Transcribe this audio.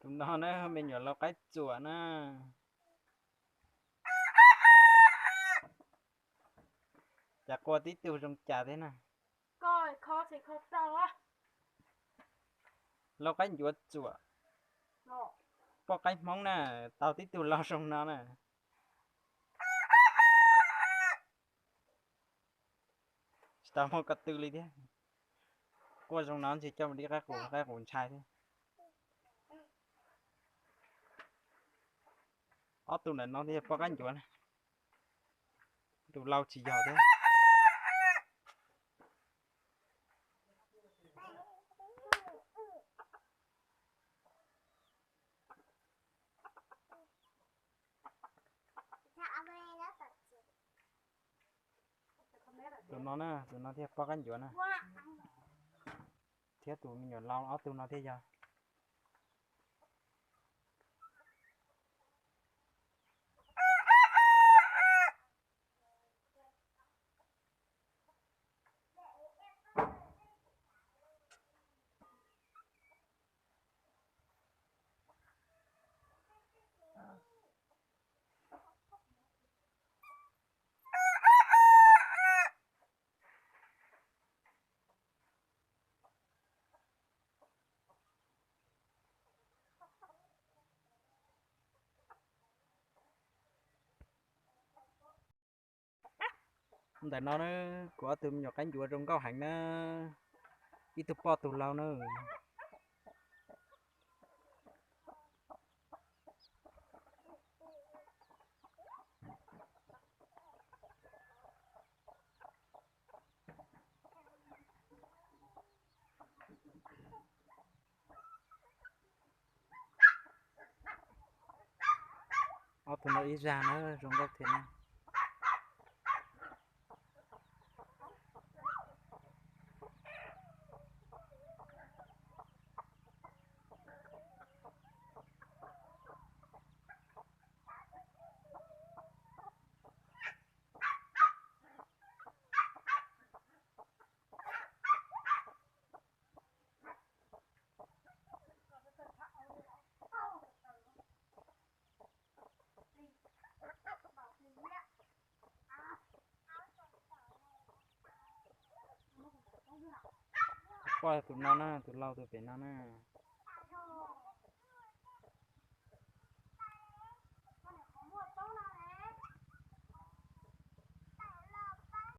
Tus no na me nyuam lau qaib txuam na. Cas qua tib tug zoo cas thiab na. Lau qaib ncuav txuam, poj qaib Hmoob na, tau tib tug lau zoo no na. Tsis tau muaj ko tw li thiab. Quaj zoo no ntshe coj mus dib qaib qus, qaib qus ntshai thiab. Ob tug ntawm no thiaj yog poj qaib ncuav na. Tus lau tsis yog thiab. Tus no na, tus no thiaj poj qaib ncuav na. Thiab tus me nyuam lau ob tug no thiaj yog. Ntawm no na, kuv ob tug me nyuam qaib ncuav zoo nkauj heev na, ib tug poj tug lau na. Ob tug no ib zag na, zoo nkauj thiab na. Poj tus no na, tus lau tus pem no na.